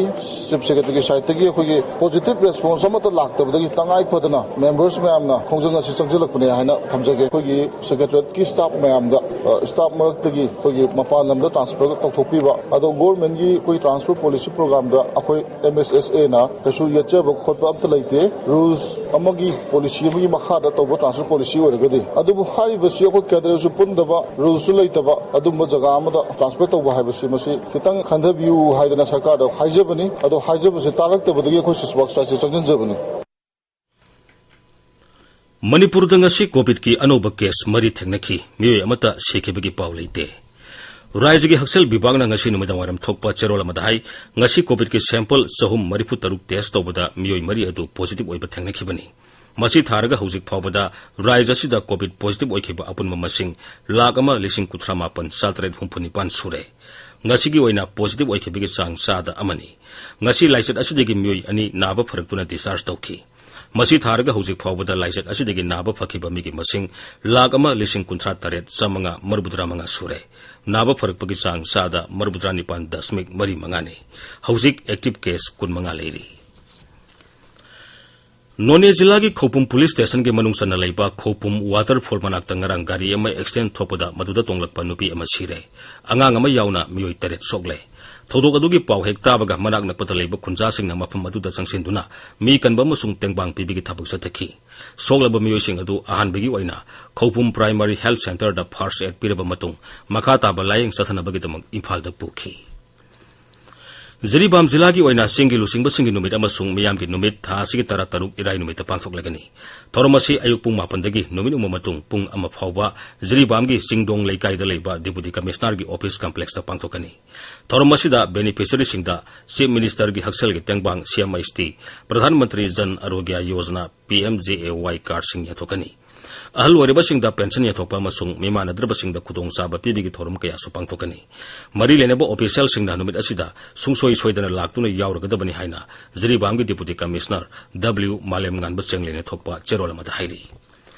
ꯆꯤꯐ ꯁꯦꯀ꯭ꯔꯦꯇꯔꯤꯒꯤ ꯁꯥꯏꯠꯇꯒꯤ ꯑꯩꯈꯣꯏꯒꯤ ꯄꯣꯖꯤꯇꯤꯚ ꯔꯦꯁꯄꯣꯟꯁ ꯑꯃꯠꯇ ꯂꯥꯛꯇꯕꯗꯒꯤ ꯇꯉꯥꯏ ꯐꯗꯅ ꯃꯦꯝꯕꯔꯁ ꯃꯌꯥꯝꯅ ꯈꯣꯡꯖꯪ ꯑꯁꯤ ꯆꯪꯁꯤꯜꯂꯛꯄꯅꯦ ꯍꯥꯏꯅ ꯊꯝꯖꯒꯦ꯫ ꯑꯩꯈꯣꯏꯒꯤ ꯁꯦꯀ꯭ꯔꯦꯇꯔꯤꯌꯦꯠꯀꯤ ꯁ꯭ꯇꯥꯐ ꯃꯌꯥꯝꯗ, ꯑ, ꯁ꯭ꯇꯥꯐ ꯃꯔꯛꯇꯒꯤ ꯑꯩꯈꯣꯏꯒꯤ ꯃꯄꯥꯟ ꯂꯝꯗ ꯇ꯭ꯔꯥꯟꯁꯐꯔ ꯇꯧꯊꯣꯛꯄꯤꯕ, ꯑꯗꯣ ꯒꯣꯔꯃꯦꯟꯒꯤ ꯑꯩꯈꯣꯏ ꯇ꯭ꯔꯥꯟꯁꯐꯔ ꯄꯣꯂꯤꯁꯤ ꯄ꯭ꯔꯣꯒ꯭ꯔꯥꯝꯗ ꯑꯩꯈꯣꯏ ꯑꯦꯝ ꯑꯦꯁ ꯑꯦꯁ ꯑꯦꯅ ꯀꯩꯁꯨ ꯌꯦꯠꯆꯕ ꯈꯣꯠꯄ ꯑꯝꯇ ꯂꯩꯇꯦ꯫ ꯔꯨꯜꯁ ꯑꯃꯒꯤ ꯄꯣꯂꯤꯁꯤ ꯑꯃꯒꯤ ꯃꯈꯥꯗ ꯇꯧꯕ ꯇ꯭ꯔꯥꯟꯁꯐꯔ ꯄꯣꯂꯤꯁꯤ ꯑꯣꯏꯔꯒꯗꯤ, ꯑꯗꯨꯕꯨ ꯍꯥꯏꯔꯤꯕꯁꯤ ꯑꯩꯈꯣꯏ ꯀꯦꯗꯔꯁꯨ ꯄꯨꯟꯗꯕ, ꯔꯨꯜꯁꯁꯨ ꯂꯩꯇꯕ ꯑꯗꯨꯝꯕ ꯖꯒꯥ ꯑꯃꯗ ꯇ꯭ꯔꯥꯟꯁꯐꯔ ꯇꯧꯕ ꯍꯥꯏꯕꯁꯤ ꯃꯁꯤ ꯈꯤꯇꯪ ꯈꯟꯊꯕꯤꯌꯨ ꯍꯥꯏꯗꯅ ꯁꯔꯀꯥꯔꯗ ꯍꯥꯏꯖꯕꯅꯤ꯫ ꯑꯗꯣ ꯍꯥꯏꯖꯕꯁꯤ ꯇꯥꯔꯛꯇꯕꯗꯒꯤ ꯑꯩꯈꯣꯏ ꯁꯤꯁꯋꯥꯛ ꯁ꯭ꯇ꯭ꯔꯥꯏꯛꯁꯦ ꯆꯪꯁꯤꯟꯖꯕꯅꯤ꯫ ꯃꯅꯤꯄꯨꯔꯗ ꯉꯁꯤ ꯀꯣꯚꯤꯗꯀꯤ ꯑꯅꯧꯕ ꯀꯦꯁ ꯃꯔꯤ ꯊꯦꯡꯅꯈꯤ꯫ ꯃꯤꯑꯣꯏ ꯑꯃꯠꯇ ꯁꯤꯈꯤꯕꯒꯤ ꯄꯥꯎ ꯂꯩꯇꯦ꯫ ꯔꯥꯖ꯭ꯌꯒꯤ ꯍꯛꯁꯦꯜ ꯕꯤꯚꯥꯒꯅ ꯉꯁꯤ ꯅꯨꯃꯤꯗꯥꯡꯋꯥꯏꯔꯝ ꯊꯣꯛꯄ ꯆꯦꯔꯣꯜ ꯑꯃꯗ ꯍꯥꯏ, ꯉꯁꯤ ꯀꯣꯚꯤꯗꯀꯤ ꯁꯦꯝꯄꯜ ꯆꯍꯨꯝ ꯃꯔꯤꯐꯨ ꯇꯔꯨꯛ ꯇꯦꯁ ꯇꯧꯕꯗ ꯃꯤꯑꯣꯏ ꯃꯔꯤ ꯑꯗꯨ ꯄꯣꯖꯤꯇꯤꯚ ꯑꯣꯏꯕ ꯊꯦꯡꯅꯈꯤꯕꯅꯤ꯫ ꯃꯁꯤ ꯊꯥꯔꯒ ꯍꯧꯖꯤꯛ ꯐꯥꯎꯕꯗ ꯔꯥꯖ꯭ꯌ ꯑꯁꯤꯗ ꯀꯣꯚꯤꯗ ꯄꯣꯖꯤꯇꯤꯚ ꯑꯣꯏꯈꯤꯕ ꯑꯄꯨꯟꯕ ꯃꯁꯤꯡ ꯂꯥꯈ ꯑꯃ ꯂꯤꯁꯤꯡ ꯀꯨꯟꯊ꯭ꯔꯥ ꯃꯥꯄꯟ ꯆꯥꯇꯔꯦꯠ ꯍꯨꯝꯐꯨ ꯅꯤꯄꯥꯟ ꯁꯨꯔꯦ꯫ ꯉꯁꯤꯒꯤ ꯑꯣꯏꯅ ꯄꯣꯖꯤꯇꯤꯚ ꯑꯣꯏꯈꯤꯕꯒꯤ ꯆꯥꯡ ꯆꯥꯗ ꯑꯃꯅꯤ꯫ ꯉꯁꯤ ꯂꯥꯏꯆꯠ ꯑꯁꯤꯗꯒꯤ ꯃꯤꯑꯣꯏ ꯑꯅꯤ ꯅꯥꯕ ꯐꯔꯛꯇꯨꯅ ꯗꯤꯁꯆꯥꯔꯖ ꯇꯧꯈꯤ꯫ ꯃꯁꯤ ꯊꯥꯔꯒ ꯍꯧꯖꯤꯛ ꯐꯥꯎꯕꯗ ꯂꯥꯏꯆꯠ ꯑꯁꯤꯗꯒꯤ ꯅꯥꯕ ꯐꯈꯤꯕ ꯃꯤꯒꯤ ꯃꯁꯤꯡ ꯂꯥꯈ ꯑꯃ ꯂꯤꯁꯤꯡ ꯀꯨꯟꯊ꯭ꯔꯥ ꯇꯔꯦꯠ ꯆꯥꯃꯉꯥ ꯃꯔꯤꯐꯨꯇꯔꯥ ꯃꯉꯥ ꯁꯨꯔꯦ꯫ ꯅꯥꯕ ꯐꯔꯛꯄꯒꯤ ꯆꯥꯡ ꯆꯥꯗ ꯃꯔꯤꯐꯨꯇꯔꯥ ꯅꯤꯄꯥꯟ ꯗꯁꯃꯤꯛ ꯃꯔꯤ ꯃꯉꯥꯅꯤ꯫ ꯍꯧꯖꯤꯛ ꯑꯦꯛꯇꯤꯚ ꯀꯦꯁ ꯀꯨꯟꯃꯉꯥ ꯂꯩꯔꯤ꯫ ꯅꯣꯅꯦ ꯖꯤꯂꯥꯒꯤ ꯈꯧꯄꯨꯝ ꯄꯨꯂꯤꯁ ꯁ꯭ꯇꯦꯁꯟꯒꯤ ꯃꯅꯨꯡ ꯆꯟꯅ ꯂꯩꯕ ꯈꯧꯄꯨꯝ ꯋꯥꯇꯔꯐꯣꯜ ꯃꯅꯥꯛꯇ ꯉꯔꯥꯡ ꯒꯥꯔꯤ ꯑꯃ ꯑꯦꯛꯁꯤꯗꯦꯟꯠ ꯊꯣꯛꯄꯗ ꯃꯗꯨꯗ ꯇꯣꯡꯂꯛꯄ ꯅꯨꯄꯤ ꯑꯃ ꯁꯤꯔꯦ꯫ ꯑꯉꯥꯡ ꯑꯃ ꯌꯥꯎꯅ ꯃꯤꯑꯣꯏ ꯇꯔꯦꯠ ꯁꯣꯛꯂꯦ꯫ ꯊꯧꯗꯣꯛ ꯑꯗꯨꯒꯤ ꯄꯥꯎ ꯍꯦꯛ ꯇꯥꯕꯒ ꯃꯅꯥꯛ ꯅꯛꯄꯗ ꯂꯩꯕ ꯈꯨꯟꯖꯥꯁꯤꯡꯅ ꯃꯐꯝ ꯑꯗꯨꯗ ꯆꯪꯁꯤꯟꯗꯨꯅ ꯃꯤ ꯀꯟꯕ ꯑꯃꯁꯨꯡ ꯇꯦꯡꯕꯥꯡ ꯄꯤꯕꯒꯤ ꯊꯕꯛ ꯆꯠꯊꯈꯤ꯫ ꯁꯣꯛꯂꯕ ꯃꯤꯑꯣꯏꯁꯤꯡ ꯑꯗꯨ ꯑꯍꯥꯟꯕꯒꯤ ꯑꯣꯏꯅ ꯈꯧꯄꯨꯝ ꯄ꯭ꯔꯥꯏꯃꯥꯔꯤ ꯍꯦꯜꯊ ꯁꯦꯟꯇꯔꯗ ꯐꯥꯔꯁ ꯑꯦꯗ ꯄꯤꯔꯕ ꯃꯇꯨꯡ ꯃꯈꯥ ꯇꯥꯕ ꯂꯥꯌꯦꯡ ꯆꯠꯊꯅꯕꯒꯤꯗꯃꯛ ꯏꯝꯐꯥꯜꯗ ꯄꯨꯈꯤ꯫ ꯖꯤꯔꯤꯕꯥꯝ ꯖꯤꯂꯥꯒꯤ ꯑꯣꯏꯅ ꯆꯤꯡꯒꯤ ꯂꯨꯆꯤꯡꯕꯁꯤꯡꯒꯤ ꯅꯨꯃꯤꯠ ꯑꯃꯁꯨꯡ ꯃꯤꯌꯥꯝꯒꯤ ꯅꯨꯃꯤꯠ ꯊꯥ ꯑꯁꯤꯒꯤ ꯇꯔꯥ ꯇꯔꯨꯛ ꯏꯔꯥꯏ ꯅꯨꯃꯤꯠꯇ ꯄꯥꯡꯊꯣꯛꯂꯒꯅꯤ꯫ ꯊꯧꯔꯝ ꯑꯁꯤ ꯑꯌꯨꯛ ꯄꯨꯡ ꯃꯥꯄꯟꯗꯒꯤ ꯅꯨꯃꯤꯠ ꯌꯨꯡꯕ ꯃꯇꯨꯡ ꯄꯨꯡ ꯑꯃ ꯐꯥꯎꯕ ꯖꯤꯔꯤꯕꯥꯝꯒꯤ ꯆꯤꯡꯗꯣꯡ ꯂꯩꯀꯥꯏꯗ ꯂꯩꯕ Deputy Commissionerꯒꯤ office complexꯇ ꯄꯥꯡꯊꯣꯛꯀꯅꯤ꯫ ꯊꯧꯔꯝ ꯑꯁꯤꯗ beneficiaryꯁꯤꯡꯗ Chief Ministerꯒꯤ ꯍꯛꯁꯦꯜꯒꯤ ꯇꯦꯡꯕꯥꯡ CMHT, ꯄ꯭ꯔꯙꯥꯟ ꯃꯟꯇ꯭ꯔꯤ ꯖꯟ ꯑꯔꯣꯒ꯭ꯌ ꯌꯣꯖꯅꯥ, PMJAY cardꯁꯤꯡ ꯌꯦꯟꯊꯣꯛꯀꯅꯤ꯫ ꯑꯍꯜ ꯑꯣꯏꯔꯕꯁꯤꯡꯗ pension ꯌꯦꯟꯊꯣꯛꯄ ꯑꯃꯁꯨꯡ ꯃꯤꯃꯥꯟꯅꯗ꯭ꯔꯕꯁꯤꯡꯗ ꯈꯨꯗꯣꯡꯆꯥꯕ ꯄꯤꯕꯒꯤ ꯊꯧꯔꯝ ꯀꯌꯥꯁꯨ ꯄꯥꯡꯊꯣꯛꯀꯅꯤ꯫ ꯃꯔꯤ ꯂꯩꯅꯕ officialꯁꯤꯡꯅ ꯅꯨꯃꯤꯠ ꯑꯁꯤꯗ ꯁꯨꯡꯁꯣꯏ ꯁꯣꯏꯗꯅ ꯂꯥꯛꯇꯨꯅ ꯌꯥꯎꯔꯒꯗꯕꯅꯤ ꯍꯥꯏꯅ ꯖꯤꯔꯤꯕꯥꯝꯒꯤ Deputy Commissioner W ꯃꯥꯂꯦꯝꯉꯥꯟꯕ ꯆꯦꯡꯂꯦꯟꯅ ꯊꯣꯛꯄ ꯆꯦꯔꯣꯜ ꯑꯃꯗ ꯍꯥꯏꯔꯤ꯫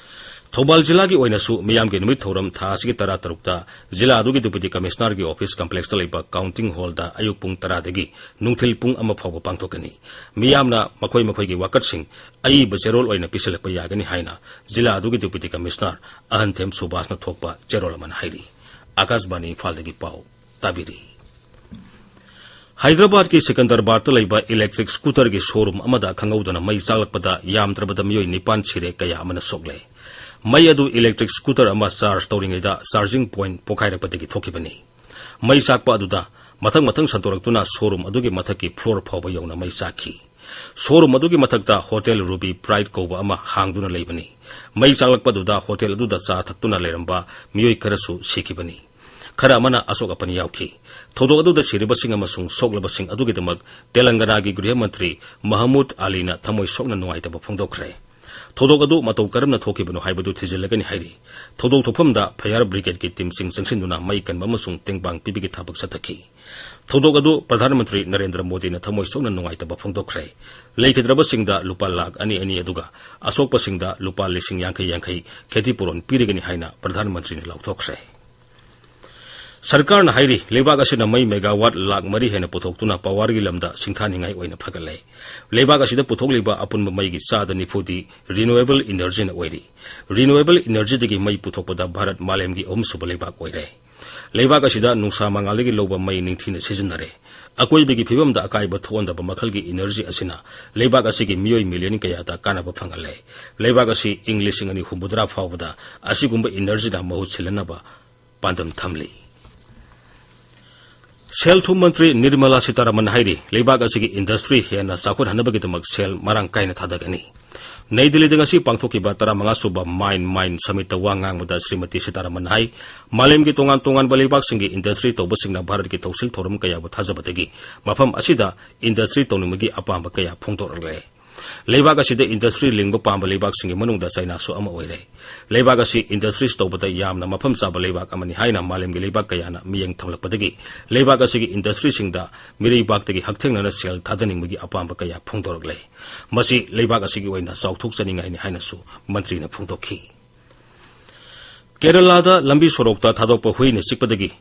ꯊꯧꯕꯥꯜ ꯖꯤꯂꯥꯒꯤ ꯑꯣꯏꯅꯁꯨ ꯃꯤꯌꯥꯝꯒꯤ ꯅꯨꯃꯤꯠ ꯊꯧꯔꯝ ꯊꯥ ꯑꯁꯤꯒꯤ ꯇꯔꯥ ꯇꯔꯨꯛꯇ ꯖꯤꯂꯥ ꯑꯗꯨꯒꯤ Deputy Commissionerꯒꯤ office complexꯇ ꯂꯩꯕ counting hallꯗ ꯑꯌꯨꯛ ꯄꯨꯡ ꯇꯔꯥꯗꯒꯤ ꯅꯨꯡꯊꯤꯜ ꯄꯨꯡ ꯑꯃ ꯐꯥꯎꯕ ꯄꯥꯡꯊꯣꯛꯀꯅꯤ꯫ ꯃꯤꯌꯥꯝꯅ ꯃꯈꯣꯏ ꯃꯈꯣꯏꯒꯤ ꯋꯥꯀꯠꯁꯤꯡ ꯑꯏꯕ ꯆꯦꯔꯣꯜ ꯑꯣꯏꯅ ꯄꯤꯁꯤꯜꯂꯛꯄ ꯌꯥꯒꯅꯤ ꯍꯥꯏꯅ ꯖꯤꯂꯥ ꯑꯗꯨꯒꯤ Deputy Commissioner ꯑꯍꯟꯊꯦꯝ ꯁꯨꯕꯥꯁꯅ ꯊꯣꯛꯄ ꯆꯦꯔꯣꯜ ꯑꯃꯅ ꯍꯥꯏꯔꯤ꯫ ꯑꯀꯥꯁꯕꯥꯅꯤ ꯏꯝꯐꯥꯜꯗꯒꯤ ꯄꯥꯎ ꯇꯥꯕꯤꯔꯤ꯫ ꯍꯥꯏꯗ꯭ꯔꯕꯥꯗꯀꯤ ꯁꯤꯀꯟꯗꯔꯕꯥꯗꯇ ꯂꯩꯕ electric scooterꯒꯤ showroom ꯑꯃꯗ ꯈꯪꯍꯧꯗꯅ ꯃꯩ ꯆꯥꯛꯂꯛꯄꯗ ꯌꯥꯝꯗ꯭ꯔꯕꯗ ꯃꯤꯑꯣꯏ ꯅꯤꯄꯥꯟ ꯁꯤꯔꯦ, ꯀꯌꯥ ꯑꯃꯅ ꯁꯣꯛꯂꯦ꯫ ꯃꯩ ꯑꯗꯨ electric scooter ꯑꯃ charge ꯇꯧꯔꯤꯉꯩꯗ charging point ꯄꯣꯈꯥꯏꯔꯛꯄꯗꯒꯤ ꯊꯣꯛꯈꯤꯕꯅꯤ꯫ ꯃꯩ ꯆꯥꯛꯄ ꯑꯗꯨꯗ ꯃꯊꯪ ꯃꯊꯪ ꯁꯟꯗꯣꯔꯛꯇꯨꯅ showroom ꯑꯗꯨꯒꯤ ꯃꯊꯛꯀꯤ floor ꯐꯥꯎꯕ ꯌꯧꯅ ꯃꯩ ꯆꯥꯛꯈꯤ꯫ Showroom ꯑꯗꯨꯒꯤ ꯃꯊꯛꯇ Hotel Ruby Pride ꯀꯧꯕ ꯑꯃ ꯍꯥꯡꯗꯨꯅ ꯂꯩꯕꯅꯤ꯫ ꯃꯩ ꯆꯥꯛꯂꯛꯄ ꯑꯗꯨꯗ hotel ꯑꯗꯨꯗ ꯆꯥ ꯊꯛꯇꯨꯅ ꯂꯩꯔꯝꯕ ꯃꯤꯑꯣꯏ ꯈꯔꯁꯨ ꯁꯤꯈꯤꯕꯅꯤ꯫ ꯈꯔ ꯑꯃꯅ ꯑꯁꯣꯛ ꯑꯄꯟ ꯌꯥꯎꯈꯤ꯫ ꯊꯧꯗꯣꯛ ꯑꯗꯨꯗ ꯁꯤꯔꯤꯕꯁꯤꯡ ꯑꯃꯁꯨꯡ ꯁꯣꯛꯂꯕꯁꯤꯡ ꯑꯗꯨꯒꯤꯗꯃꯛ ꯇꯦꯂꯪꯒꯅꯥꯒꯤ ꯒ꯭ꯔꯤꯍ ꯃꯟꯇ꯭ꯔꯤ ꯃꯍꯃꯨꯗ ꯑꯂꯤꯅ ꯊꯃꯣꯏ ꯁꯣꯛꯅ ꯅꯨꯡꯉꯥꯏꯇꯕ ꯐꯣꯡꯗꯣꯛꯈ꯭ꯔꯦ꯫ ꯊꯧꯗꯣꯛ ꯑꯗꯨ ꯃꯇꯧ ꯀꯔꯝꯅ ꯊꯣꯛꯈꯤꯕꯅꯣ ꯍꯥꯏꯕꯗꯨ ꯊꯤꯖꯤꯜꯂꯒꯅꯤ ꯍꯥꯏꯔꯤ꯫ ꯊꯧꯗꯣꯛ ꯊꯣꯛꯐꯝꯗ fire brigadeꯀꯤ teamꯁꯤꯡ ꯆꯪꯁꯤꯟꯗꯨꯅ ꯃꯩ ꯀꯟꯕ ꯑꯃꯁꯨꯡ ꯇꯦꯡꯕꯥꯡ ꯄꯤꯕꯒꯤ ꯊꯕꯛ ꯆꯠꯊꯈꯤ꯫ ꯊꯧꯗꯣꯛ ꯑꯗꯨ ꯄ꯭ꯔꯙꯥꯟ ꯃꯟꯇ꯭ꯔꯤ ꯅꯔꯦꯟꯗ꯭ꯔ ꯃꯣꯗꯤꯅ ꯊꯃꯣꯏ ꯁꯣꯛꯅ ꯅꯨꯡꯉꯥꯏꯇꯕ ꯐꯣꯡꯗꯣꯛꯈ꯭ꯔꯦ꯫ ꯂꯩꯈꯤꯗ꯭ꯔꯕꯁꯤꯡꯗ ꯂꯨꯄꯥ ꯂꯥꯈ ꯑꯅꯤ ꯑꯅꯤ ꯑꯗꯨꯒ ꯑꯁꯣꯛꯄꯁꯤꯡꯗ ꯂꯨꯄꯥ ꯂꯤꯁꯤꯡ ꯌꯥꯡꯈꯩ ꯌꯥꯡꯈꯩ ꯈꯦꯇꯤꯄꯨꯔꯣꯟ ꯄꯤꯔꯒꯅꯤ ꯍꯥꯏꯅ ꯄ꯭ꯔꯙꯥꯟ ꯃꯟꯇ꯭ꯔꯤꯅ ꯂꯥꯎꯊꯣꯛꯈ꯭ꯔꯦ꯫ ꯁꯔꯀꯥꯔꯅ ꯍꯥꯏꯔꯤ, ꯂꯩꯕꯥꯛ ꯑꯁꯤꯅ ꯃꯩ megawatt ꯂꯥꯈ ꯃꯔꯤ ꯍꯦꯟꯅ ꯄꯨꯊꯣꯛꯇꯨꯅ powerꯒꯤ ꯂꯝꯗ ꯁꯤꯡꯊꯥꯅꯤꯡꯉꯥꯏ ꯑꯣꯏꯅ ꯐꯒꯠꯂꯦ꯫ ꯂꯩꯕꯥꯛ ꯑꯁꯤꯗ ꯄꯨꯊꯣꯛꯂꯤꯕ ꯑꯄꯨꯟꯕ ꯃꯩꯒꯤ ꯆꯥꯗ ꯅꯤꯐꯨꯗꯤ renewable energyꯅ ꯑꯣꯏꯔꯤ꯫ Renewable energyꯗꯒꯤ ꯃꯩ ꯄꯨꯊꯣꯛꯄꯗ ꯚꯥꯔꯠ ꯃꯥꯂꯦꯝꯒꯤ ꯑꯍꯨꯝꯁꯨꯕ ꯂꯩꯕꯥꯛ ꯑꯣꯏꯔꯦ꯫ ꯂꯩꯕꯥꯛ ꯑꯁꯤꯗ ꯅꯨꯡꯁꯥ ꯃꯉꯥꯜꯗꯒꯤ ꯂꯧꯕ ꯃꯩ ꯅꯤꯡꯊꯤꯅ ꯁꯤꯖꯤꯟꯅꯔꯦ꯫ ꯑꯀꯣꯏꯕꯒꯤ ꯐꯤꯕꯝꯗ ꯑꯀꯥꯏꯕ ꯊꯣꯛꯍꯟꯗꯕ ꯃꯈꯜꯒꯤ energy ꯑꯁꯤꯅ ꯂꯩꯕꯥꯛ ꯑꯁꯤꯒꯤ ꯃꯤꯑꯣꯏ million ꯀꯌꯥꯗ ꯀꯥꯟꯅꯕ ꯐꯪꯍꯜꯂꯦ꯫ ꯂꯩꯕꯥꯛ ꯑꯁꯤ ꯏꯪ ꯂꯤꯁꯤꯡ ꯑꯅꯤ ꯍꯨꯝꯐꯨꯇꯔꯥ ꯐꯥꯎꯕꯗ ꯑꯁꯤꯒꯨꯝꯕ energyꯅ ꯃꯍꯨꯠ ꯁꯤꯜꯍꯟꯅꯕ ꯄꯥꯟꯗꯝ ꯊꯝꯂꯤ꯫ ꯁꯦꯜ ꯊꯨꯝ ꯃꯟꯇ꯭ꯔꯤ ꯅꯤꯔꯃꯂꯥ ꯁꯤꯇꯥꯔꯥꯃꯟ ꯍꯥꯏꯔꯤ, ꯂꯩꯕꯥꯛ ꯑꯁꯤꯒꯤ ꯏꯟꯗꯁꯇ꯭ꯔꯤ ꯍꯦꯟꯅ ꯆꯥꯎꯈꯠꯍꯟꯅꯕꯒꯤꯗꯃꯛ ꯁꯦꯜ ꯃꯔꯥꯡ ꯀꯥꯏꯅ ꯊꯥꯗꯒꯅꯤ꯫ ꯅꯩ ꯗꯤꯜꯂꯤꯗ ꯉꯁꯤ ꯄꯥꯡꯊꯣꯛꯈꯤꯕ ꯇꯔꯥꯃꯉꯥ ꯁꯨꯕ ꯃꯥꯏꯟ ꯃꯥꯏꯟ ꯁꯃꯤꯠꯇ ꯋꯥ ꯉꯥꯡꯕꯗ ꯁ꯭ꯔꯤꯃꯇꯤ ꯁꯤꯇꯥꯔꯥꯃꯟ ꯍꯥꯏ, ꯃꯥꯂꯦꯝꯒꯤ ꯇꯣꯉꯥꯟ ꯇꯣꯉꯥꯟꯕ ꯂꯩꯕꯥꯛꯁꯤꯡꯒꯤ ꯏꯟꯗꯁꯇ꯭ꯔꯤ ꯇꯧꯕꯁꯤꯡꯅ ꯚꯥꯔꯠꯀꯤ ꯊꯧꯁꯤꯜ ꯊꯧꯔꯝ ꯀꯌꯥꯕꯨ ꯊꯥꯖꯕꯗꯒꯤ ꯃꯐꯝ ꯑꯁꯤꯗ ꯏꯟꯗꯁꯇ꯭ꯔꯤ ꯇꯧꯅꯤꯡꯕꯒꯤ ꯑꯄꯥꯝꯕ ꯀꯌꯥ ꯐꯣꯡꯗꯣꯔꯛꯂꯦ꯫ ꯂꯩꯕꯥꯛ ꯑꯁꯤꯗ ꯏꯟꯗꯁꯇ꯭ꯔꯤ ꯂꯤꯡꯕ ꯄꯥꯝꯕ ꯂꯩꯕꯥꯛꯁꯤꯡꯒꯤ ꯃꯅꯨꯡꯗ ꯆꯥꯏꯅꯥꯁꯨ ꯑꯃ ꯑꯣꯏꯔꯦ꯫ ꯂꯩꯕꯥꯛ ꯑꯁꯤ ꯏꯟꯗꯁꯇ꯭ꯔꯤꯁ ꯇꯧꯕꯗ ꯌꯥꯝꯅ ꯃꯐꯝ ꯆꯥꯕ ꯂꯩꯕꯥꯛ ꯑꯃꯅꯤ ꯍꯥꯏꯅ ꯃꯥꯂꯦꯝꯒꯤ ꯂꯩꯕꯥꯛ ꯀꯌꯥꯅ ꯃꯤꯠꯌꯦꯡ ꯊꯝꯂꯛꯄꯗꯒꯤ ꯂꯩꯕꯥꯛ ꯑꯁꯤꯒꯤ ꯏꯟꯗꯁꯇ꯭ꯔꯤꯁꯤꯡꯗ ꯃꯤꯔꯩꯕꯥꯛꯇꯒꯤ ꯍꯛꯊꯦꯡꯅꯅ ꯁꯦꯜ ꯊꯥꯗꯅꯤꯡꯕꯒꯤ ꯑꯄꯥꯝꯕ ꯀꯌꯥ ꯐꯣꯡꯗꯣꯔꯛꯂꯦ꯫ ꯃꯁꯤ ꯂꯩꯕꯥꯛ ꯑꯁꯤꯒꯤ ꯑꯣꯏꯅ ꯆꯥꯎꯊꯣꯛꯆꯅꯤꯡꯉꯥꯏꯅꯤ ꯍꯥꯏꯅꯁꯨ ꯃꯟꯇ꯭ꯔꯤꯅ ꯐꯣꯡꯗꯣꯛꯈꯤ꯫ ꯀꯦꯔꯂꯥꯗ ꯂꯝꯕꯤ ꯁꯣꯔꯣꯛꯇ ꯊꯥꯗꯣꯛꯄ ꯍꯨꯏꯅ ꯆꯤꯛꯄꯗꯒꯤ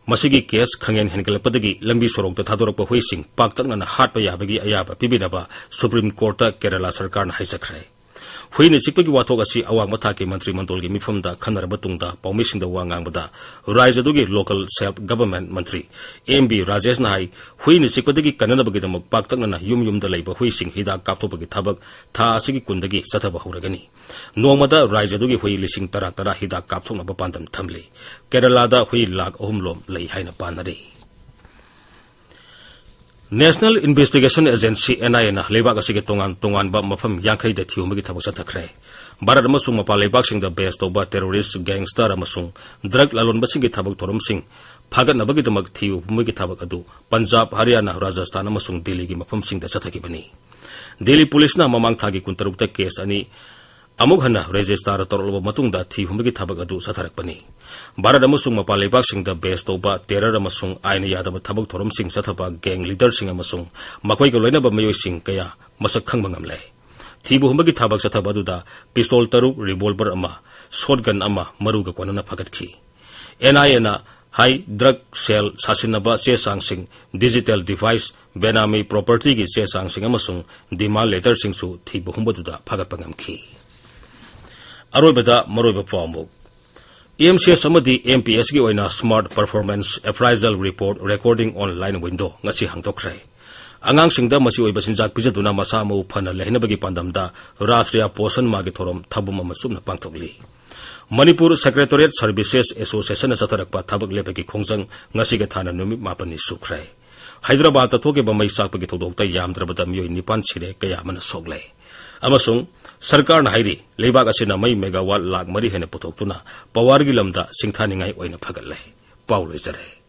ꯃꯁꯤꯒꯤ ꯀꯦꯁ ꯈꯪꯍꯦꯟ ꯍꯦꯟꯒꯠꯂꯛꯄꯗꯒꯤ ꯂꯝꯕꯤ ꯁꯣꯔꯣꯛꯇ ꯊꯥꯗꯣꯔꯛꯄ ꯍꯨꯏꯁꯤꯡ ꯄꯥꯛꯇꯛꯅꯅ ꯍꯥꯠꯄ ꯌꯥꯕꯒꯤ ꯑꯌꯥꯕ ꯄꯤꯕꯤꯅꯕ ꯁꯨꯄ꯭ꯔꯤꯝ ꯀꯣꯔꯠꯇ ꯀꯦꯔꯂꯥ ꯁꯔꯀꯥꯔꯅ ꯍꯥꯏꯖꯈ꯭ꯔꯦ꯫ ꯍꯨꯏꯅ ꯆꯤꯛꯄꯒꯤ ꯋꯥꯊꯣꯛ ꯑꯁꯤ ꯑꯋꯥꯡꯕ ꯊꯥꯛꯀꯤ ꯃꯟꯇ꯭ꯔꯤ ꯃꯟꯗꯣꯜꯒꯤ ꯃꯤꯐꯝꯗ ꯈꯟꯅꯔꯕ ꯇꯨꯡꯗ ꯄꯥꯎꯃꯤꯁꯤꯡꯗ ꯋꯥ ꯉꯥꯡꯕꯗ ꯔꯥꯖ꯭ꯌꯗꯨꯒꯤ ꯂꯣꯀꯦꯜ ꯁꯦꯜꯐ ꯒꯚꯔꯟꯃꯦꯟꯠ ꯃꯟꯇ꯭ꯔꯤ ꯑꯦꯝ ꯕꯤ ꯔꯥꯖꯦꯁꯅ ꯍꯥꯏ, ꯍꯨꯏꯅ ꯆꯤꯛꯄꯗꯒꯤ ꯀꯟꯅꯅꯕꯒꯤꯗꯃꯛ ꯄꯥꯛꯇꯛꯅꯅ ꯌꯨꯝ ꯌꯨꯝꯗ ꯂꯩꯕ ꯍꯨꯏꯁꯤꯡ ꯍꯤꯗꯥꯛ ꯀꯥꯞꯊꯣꯛꯄꯒꯤ ꯊꯕꯛ ꯊꯥ ꯑꯁꯤꯒꯤ ꯀꯨꯟꯗꯒꯤ ꯆꯠꯊꯕ ꯍꯧꯔꯒꯅꯤ꯫ ꯅꯣꯡꯃꯗ ꯔꯥꯖ꯭ꯌꯗꯨꯒꯤ ꯍꯨꯏ ꯂꯤꯁꯤꯡ ꯇꯔꯥ ꯇꯔꯥ ꯍꯤꯗꯥꯛ ꯀꯥꯞꯊꯣꯛꯅꯕ ꯄꯥꯟꯗꯝ ꯊꯝꯂꯤ꯫ ꯀꯦꯔꯂꯥꯗ ꯍꯨꯏ ꯂꯥꯈ ꯑꯍꯨꯝ ꯂꯣꯝ ꯂꯩ ꯍꯥꯏꯅ ꯄꯥꯅꯔꯤ꯫ National Investigation Agency, ꯑꯦꯟ ꯑꯥꯏ ꯑꯦꯅ ꯂꯩꯕꯥꯛ ꯑꯁꯤꯒꯤ ꯇꯣꯉꯥꯟ ꯇꯣꯉꯥꯟꯕ ꯃꯐꯝ ꯌꯥꯡꯈꯩꯗ ꯊꯤꯍꯨꯝꯕꯒꯤ ꯊꯕꯛ ꯆꯠꯊꯈ꯭ꯔꯦ꯫ ꯚꯥꯔꯠ ꯑꯃꯁꯨꯡ ꯃꯄꯥꯟ ꯂꯩꯕꯥꯛꯁꯤꯡꯗ ꯕꯦꯁ ꯇꯧꯕ ꯇꯦꯔꯣꯔꯤꯁ, ꯒꯦꯡꯁꯇꯔ ꯑꯃꯁꯨꯡ ꯗ꯭ꯔꯒ ꯂꯂꯣꯟꯕꯁꯤꯡꯒꯤ ꯊꯕꯛ ꯊꯧꯔꯝꯁꯤꯡ ꯐꯥꯒꯠꯅꯕꯒꯤꯗꯃꯛ ꯊꯤꯍꯨꯝꯕꯒꯤ ꯊꯕꯛ ꯑꯗꯨ ꯄꯟꯖꯥꯕ, ꯍꯔꯤꯌꯥꯅꯥ, ꯔꯥꯖꯁꯊꯥꯟ ꯑꯃꯁꯨꯡ ꯗꯤꯜꯂꯤꯒꯤ ꯃꯐꯝꯁꯤꯡꯗ ꯆꯠꯊꯈꯤꯕꯅꯤ꯫ ꯗꯤꯜꯂꯤ ꯄꯨꯂꯤꯁꯅ ꯃꯃꯥꯡ ꯊꯥꯒꯤ ꯀꯨꯟꯇꯔꯨꯛꯇ ꯀꯦꯁ ꯑꯅꯤ ꯑꯃꯨꯛ ꯍꯟꯅ ꯔꯦꯖꯤꯁꯇꯥꯔ ꯇꯧꯔꯛꯂꯕ ꯃꯇꯨꯡꯗ ꯊꯤꯍꯨꯝꯕꯒꯤ ꯊꯕꯛ ꯑꯗꯨ ꯆꯠꯊꯔꯛꯄꯅꯤ꯫ ꯚꯥꯔꯠ ꯑꯃꯁꯨꯡ ꯃꯄꯥꯟ ꯂꯩꯕꯥꯛꯁꯤꯡꯗ ꯕꯦꯁ ꯇꯧꯕ ꯇꯦꯔꯔ ꯑꯃꯁꯨꯡ ꯑꯥꯏꯟ ꯌꯥꯗꯕ ꯊꯕꯛ ꯊꯧꯔꯝꯁꯤꯡ ꯆꯠꯊꯕ ꯒꯦꯡ ꯂꯤꯗꯔꯁꯤꯡ ꯑꯃꯁꯨꯡ ꯃꯈꯣꯏꯒ ꯂꯣꯏꯅꯕ ꯃꯤꯑꯣꯏꯁꯤꯡ ꯀꯌꯥ ꯃꯁꯛ ꯈꯪꯕ ꯉꯝꯂꯦ꯫ ꯊꯤꯕ ꯍꯨꯝꯕꯒꯤ ꯊꯕꯛ ꯆꯠꯊꯕ ꯑꯗꯨꯗ ꯄꯤꯁꯇꯣꯜ ꯇꯔꯨꯛ, ꯔꯤꯚꯣꯜꯚꯔ ꯑꯃ, ꯁꯣꯠꯒꯟ ꯑꯃ ꯃꯔꯨꯒ ꯀꯣꯟꯅꯅ ꯐꯥꯒꯠꯈꯤ꯫ ꯑꯦꯟ ꯑꯥꯏ ꯑꯦꯅ ꯍꯥꯏ, ꯗ꯭ꯔꯒ ꯁꯦꯜ ꯁꯥꯁꯤꯟꯅꯕ ꯆꯦ ꯆꯥꯡꯁꯤꯡ, ꯗꯤꯖꯤꯇꯦꯜ ꯗꯤꯚꯥꯏꯁ, ꯕꯦꯅꯥꯃꯤ ꯄ꯭ꯔꯣꯄꯔꯇꯤꯒꯤ ꯆꯦ ꯆꯥꯡꯁꯤꯡ ꯑꯃꯁꯨꯡ ꯗꯤꯃꯥꯟ ꯂꯦꯇꯔꯁꯤꯡꯁꯨ ꯊꯤꯕ ꯍꯨꯝꯕꯗꯨꯗ ꯐꯥꯒꯠꯄ ꯉꯝꯈꯤ꯫ ꯑꯔꯣꯏꯕꯗ ꯃꯔꯨꯑꯣꯏꯕ ꯄꯥꯎ ꯑꯃꯨꯛ꯫ ꯑꯦꯝ ꯁꯤ ꯑꯦꯁ ꯑꯃꯗꯤ ꯑꯦꯝ ꯄꯤ ꯑꯦꯁꯀꯤ ꯑꯣꯏꯅ Smart Performance Appraisal Report Recording Online Window ꯉꯁꯤ ꯍꯥꯡꯗꯣꯛꯈ꯭ꯔꯦ꯫ ꯑꯉꯥꯡꯁꯤꯡꯗ ꯃꯆꯤ ꯑꯣꯏꯕ ꯆꯤꯟꯖꯥꯛ ꯄꯤꯖꯗꯨꯅ ꯃꯁꯥ ꯃꯎ ꯐꯅ ꯂꯩꯍꯟꯅꯕꯒꯤ ꯄꯥꯟꯗꯝꯗ ꯔꯥꯁꯇ꯭ꯔꯤꯌꯥ ꯄꯣꯁꯟ ꯃꯥꯍꯒꯤ ꯊꯧꯔꯝ ꯊꯧꯕꯨꯝ ꯑꯃ ꯆꯨꯞꯅ ꯄꯥꯡꯊꯣꯛꯂꯤ꯫ ꯃꯅꯤꯄꯨꯔ ꯁꯦꯀ꯭ꯔꯦꯇꯔꯤꯌꯦꯠ ꯁꯔꯚꯤꯁꯦꯁ ꯑꯦꯁꯣꯁꯤꯌꯦꯁꯟꯅ ꯆꯠꯊꯔꯛꯄ ꯊꯕꯛ ꯂꯦꯞꯄꯒꯤ ꯈꯣꯡꯖꯪ ꯉꯁꯤꯒꯤ ꯊꯥꯅ ꯅꯨꯃꯤꯠ ꯃꯥꯄꯟꯅꯤ ꯁꯨꯈ꯭ꯔꯦ꯫ ꯍꯥꯏꯗ꯭ꯔꯕꯥꯗꯇ ꯊꯣꯛꯈꯤꯕ ꯃꯩ ꯆꯥꯛꯄꯒꯤ ꯊꯧꯗꯣꯛꯇ ꯌꯥꯝꯗ꯭ꯔꯕꯗ ꯃꯤꯑꯣꯏ ꯅꯤꯄꯥꯟ ꯁꯤꯔꯦ, ꯀꯌꯥ ꯑꯃꯅ ꯁꯣꯛꯂꯦ꯫ ꯑꯃꯁꯨꯡ ꯁꯔꯀꯥꯔꯅ ꯍꯥꯏꯔꯤ, ꯂꯩꯕꯥꯛ ꯑꯁꯤꯅ ꯃꯩ ꯃꯦꯒꯥꯋꯥꯠ ꯂꯥꯈ ꯃꯔꯤ ꯍꯦꯟꯅ ꯄꯨꯊꯣꯛꯇꯨꯅ ꯄꯋꯥꯔꯒꯤ ꯂꯝꯗ ꯁꯤꯡꯊꯥꯅꯤꯡꯉꯥꯏ ꯑꯣꯏꯅ ꯐꯒꯠꯂꯦ꯫ ꯄꯥꯎ ꯂꯣꯏꯖꯔꯦ꯫